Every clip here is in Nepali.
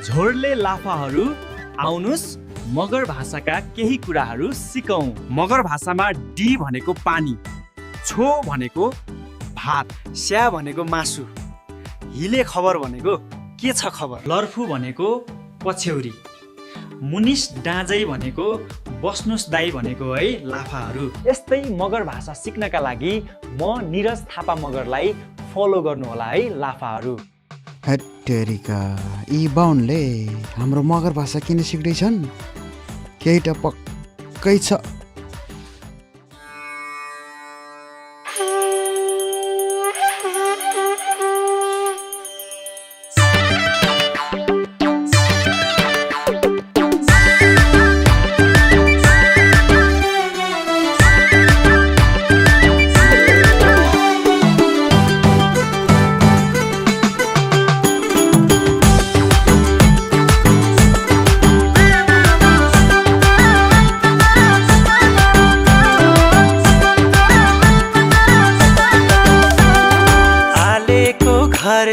झोरले लाफाहरू आउनुस् मगर भाषाका केही कुराहरू सिकौं। मगर भाषामा डी भनेको पानी, छो भनेको भात, स्या भनेको मासु, हिले खबर भनेको के छ खबर, लर्फु भनेको पछ्यौरी, मुनिस डाँजै भनेको बस्नुस् दाई भनेको है लाफाहरू। यस्तै मगर भाषा सिक्नका लागि म निरज थापा मगरलाई फलो गर्नुहोला है लाफाहरू। हट्टेरिका यी बाहुनले हाम्रो मगर भाषा किन सिक्दैछन्? केही त पक्कै छ।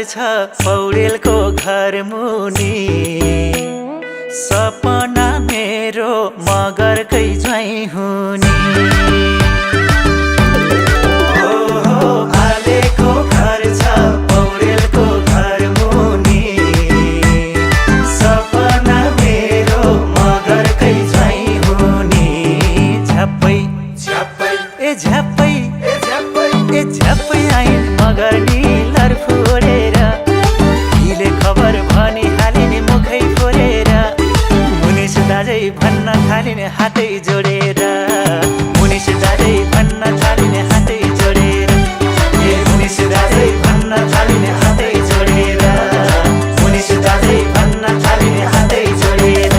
छ पौडेलको घर मुनि, सपना मेरो मगरकै ज्वाइँ हुने। आलेको घर छ पौडेलको घर मुनि, सपना मेरो मगरकै ज्वाइँ हुने। झ्याप्पै झ्याप्पै ए झ्याप्पै ए झ्याप्पै ए झ्याप्पै आइन मगर नि लर्फु ओढेर, हिले खबर भनी हालिने मुखै फोरेर, मुनिस दाजै भन्न थालिने हातै जोडेर, मुनिस दाजै भन्न थालिने हातै जोडेर, ए मुनिस दाजै भन्न थालिने हातै जोडेर, मुनिस दाजै भन्न थालिने हातै जोडेर।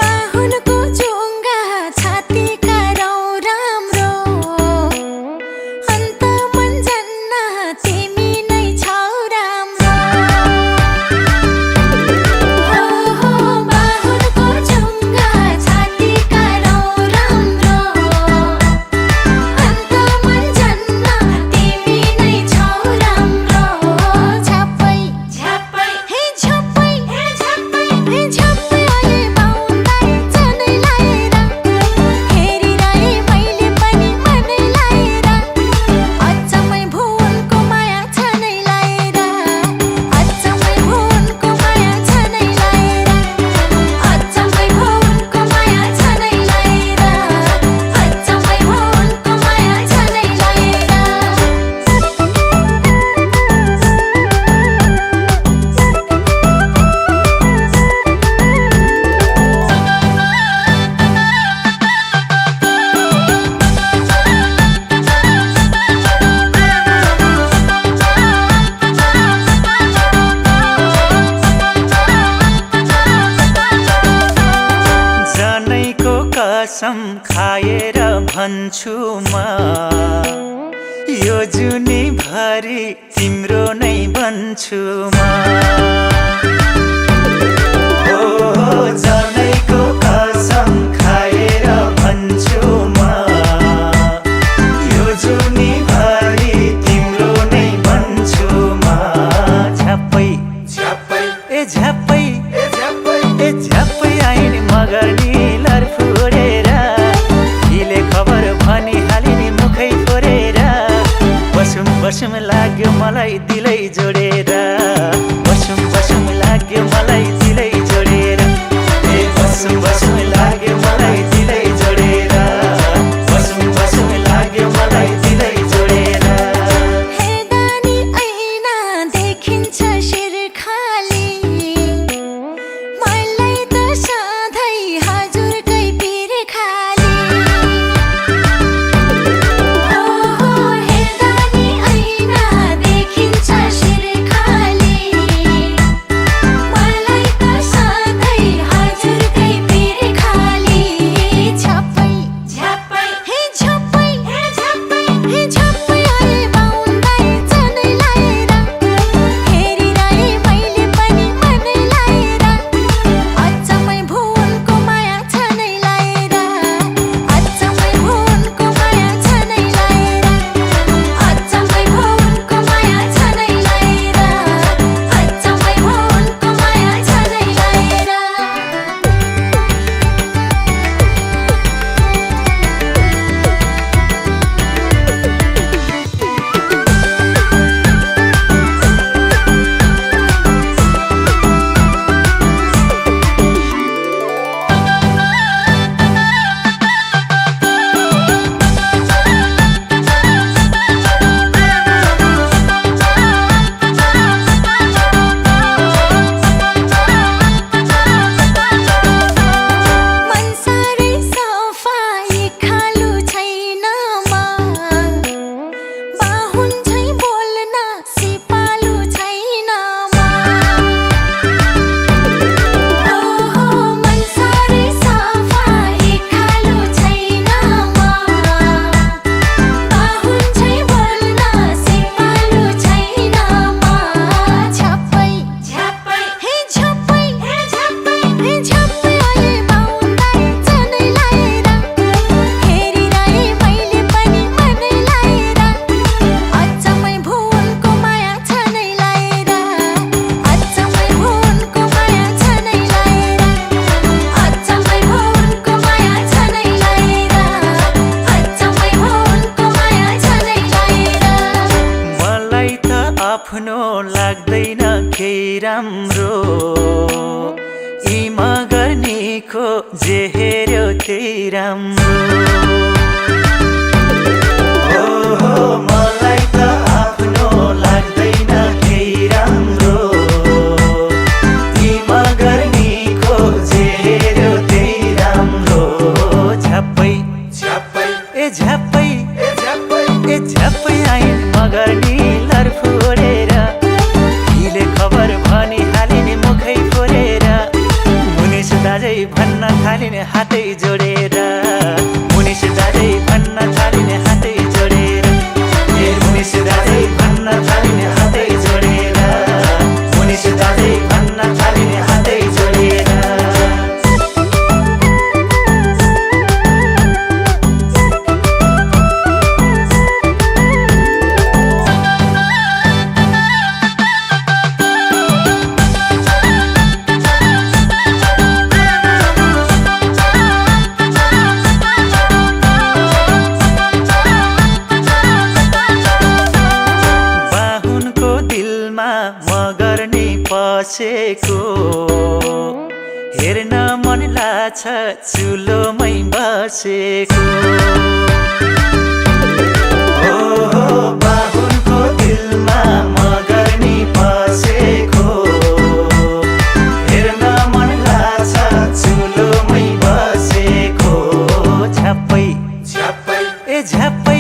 बाहुनको चुङ्गा छातीका रौ राम्रो, अन्त मन जन्न तिमी नै छौ राम्रो। बाहुनको चुङ्गा छातीका रौ राम्रो, अन्त मन जन्न तिमी नै छौ राम्रो। झ्याप्पै झ्याप्पै हे झ्याप्पै हे झ्याप्पै हे झ्याप्पै अहिले बाहुनलाई जनै लाएर, हेरिरहे मैले पनि मनै लाएर, अचम्मै भुवनको माया छ नै लाएर, अचम्मै भुवनको माया छ नै लाएर, अचम्मै भुवनको माया छ नै लाएर, अचम्मै भुवनको माया छ नै लाएर। जनैको कसम खाएर भन्छु म, यो जुनी भरि तिम्रो नै बन्छु म। जनैको कसम खाएर भन्छु म, यो जुनी भरि तिम्रो नै बन्छु म। झ्याप्पै झ्याप्पै ए झ्याप्पै ए झ्याप्पै ए झ्याप्पै आइन मगर नि लर्फु ओढेर, हिले खबर भनी हालिने मुखै फोरेर, बसुम बसुम लाग्यो मलाई दिलै जोडेर, बसुम बसुम लाग्यो मलाई दिलै जोडेर, ए बसुम जे हेऱ्यो त्यही राम्रो मलाई त आफ्नो लाग्दैन केही राम्रो ती मगर्नीको जे हेऱ्यो त्यही राम्रो झ्याप्पै झ्याप्पै ए झ्याप्पै ए झ्याप्पै आइन मगर्नी लर फोरेर हिले खबर भनी हालिने मुखै फोरेर मुनिस दाजै भन्न थालिने हातै जोडेर मुनिस दाजै भन्न थालिने हातै जोडेर ए मुनिस दाजै भन्न थालिने हातै जोडेर मुनिस दाजै भन्न थालिने हातै जोडेर बसेको हेर्न मन लाग्छ चुलोमै बसेको बाहुनको दिलमा मगर्नी बसेको हेर्न मन लाग्छ चुलोमै बसेको झ्याप्पै झ्याप्पै ए झ्याप्पै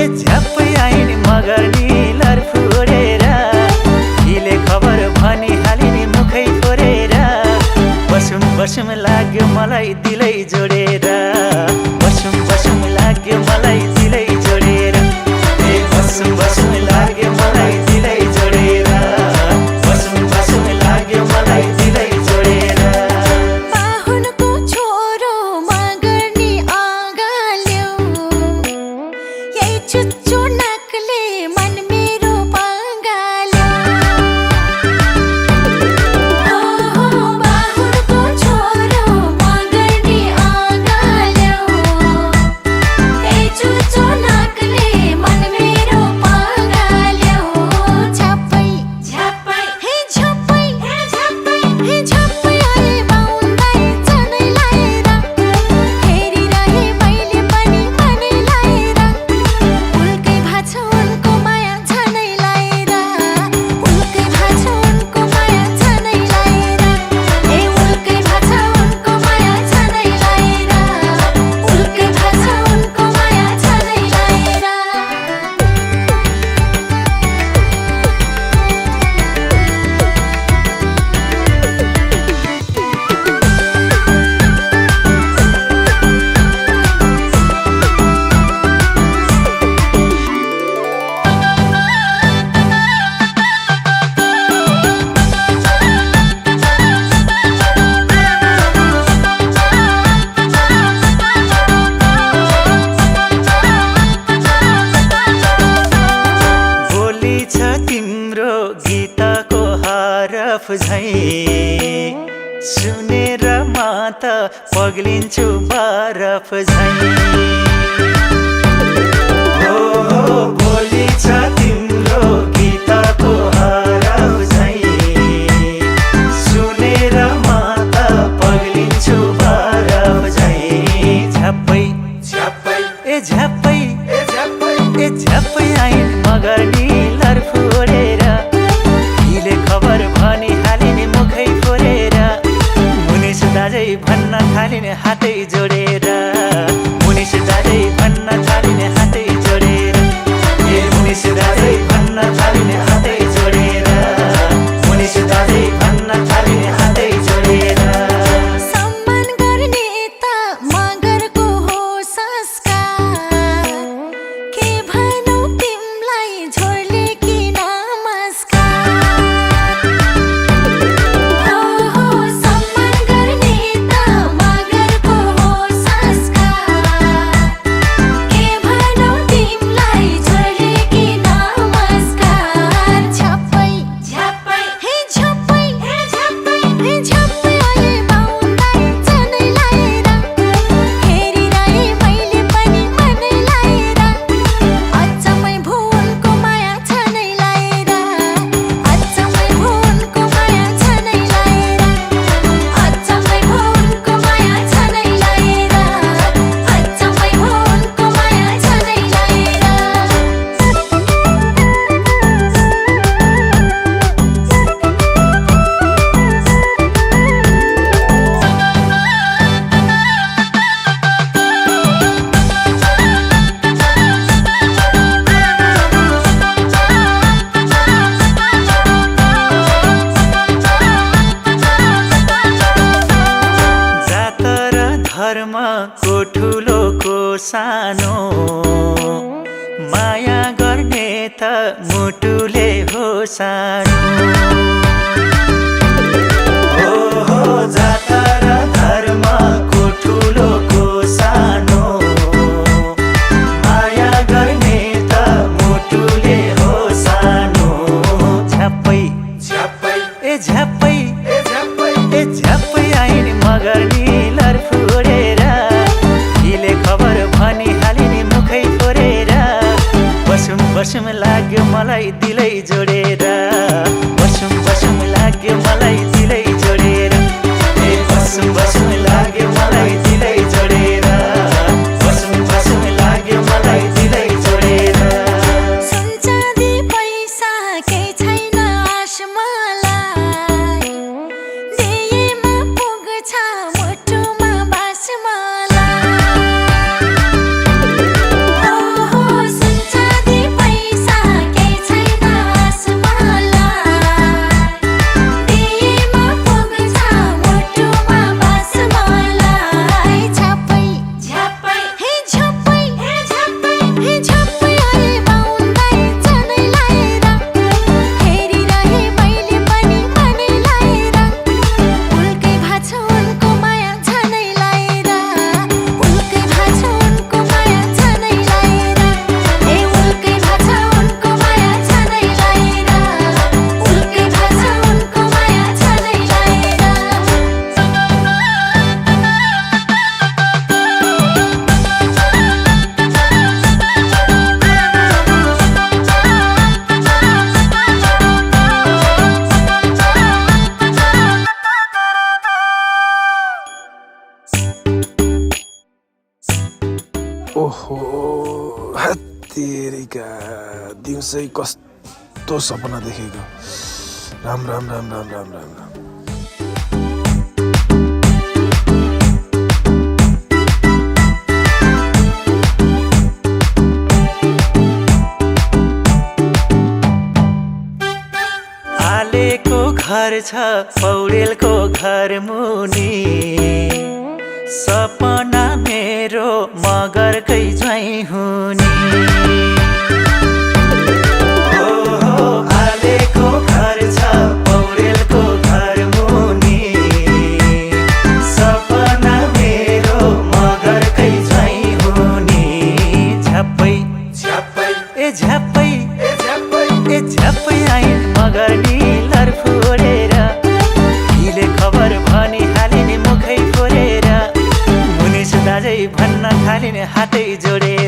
ए झ्याप्पै आइन मगर्नी लर फोरेर हिले खबर भनी हालिने मुखै फोरेर बसुम बसुम लाग्यो मलाई दिलै जोडेर बसुम बसुम लाग्यो मलाई दिलै जोडेर ए बसुम बसुम लाग्यो मलाई दिलै जोडेर बसुम बसुम लाग्यो मलाई दिलै जोडेर बाहुनको छोरो मगर्नी अगाल्यो यही चुच्चो नाकले मन मेरो पागाल्यो बाहुनको छोरो मगर्नी अगाल्यो यही चुच्चो नाकले मन मेरो पागाल्यो झ्याप्पै झ्याप्पै हे झ्याप्पै हे झ्याप्पै हे झ्याप्पै आए बाउन्दै जनै लाएर हेरिरहे मैले पनि मनै लाएर उल्कै भाछ उनको माया झनै लाएर उल्कै भाछ उनको माया झनै लाएर ए उल्कै भाछ उनको माया झनै लाएर उल्कै भाछ उनको माया झनै लाएर बोली छ तिम्रो गीतको हरफ झै सुनेर म त पग्लिन्छु बरफ झै बोली छ तिम्रो गीतको हरफ झै सुनेर म त पग्लिन्छु बरफ झै झ्याप्पै झ्याप्पै ए झ्याप्पै ए झ्याप्पै आइन मगर्नी लर फोरेर हिले खबर भनी हालिने मुखै फोरेर मुनिस दाजै भन्न थालिने हातै जोडेर मुनिस दाजै भन्न थालिने हातै जोडेर ए मुनिस दाजै भन्न थालिने हातै जोडेर मुनिस दाजै भन्न थालिने हातै जोडेर सम्मान गर्ने त मगरको हो संस्कार के भनौँ तिमलाई झोरले कि नमस्कार सम्मान गर्ने त मगरको हो संस्कार घरमा को ठुलो को सानो माया गर्ने त मुटुले हो सानो हो जाता र घरमा को ठुलो को सानो माया गर्ने त मुटुले हो सानो झ्याप्पै झ्याप्पै ए झ्याप्पै ए झ्याप्पै ए झ्याप्पै आइन् मगर निलर फुरेर हिले खबर भनी हालिन् मुखै फोरेर बसुम बसुम लाग्यो मलाई दिलै जोडेर बसुम बसुम लाग्यो मलाई दिलै जोडेर ए बसुम बसुम लाग्यो मलाई दिलै जोडेर बसुम बसुम लाग्यो मलाई दिलै जोडेर सुनचाँदी पैसा केही छैन आश मलाई दिएमा पुग्छ मुटुमा बास मलाई ओहो सुनचाँदी पैसा केही छैन आश मलाई दिएमा पुग्छ मुटुमा बास मलाई झ्याप्पै झ्याप्पै हे झ्याप्पै हे झ्याप्पै हे झ्याप्पै आए बाउन्दै जनै लाएर हेरिरहे मैले पनि मनै लाएर उल्कै भाछ उनको माया झनै लाएर उल्कै भाछ उनको माया झनै लाएर ए उल्कै भाछ उनको माया झनै लाएर उल्कै भाछ उनको माया झनै लाएर ओहो हत्तेरिका दिउँसै कस्तो सपना देखेको राम राम राम राम राम राम राम आलेको घर छ पौडेलको घर मुनि सपना मेरो मगरकै ज्वाइँ हुने ओहो आलेको घर छ पौडेलको घर मुनि सपना मेरो मगरकै ज्वाइँ हुने झ्याप्पै झ्याप्पै ए झ्याप्पै ए झ्याप्पै ए झ्याप्पै आइन् मगर निलर फोरेर हिले खबर भनी हालिन् मुखै फोरेर मुनिस दाजै भन्न थालिन् हातै जोडेर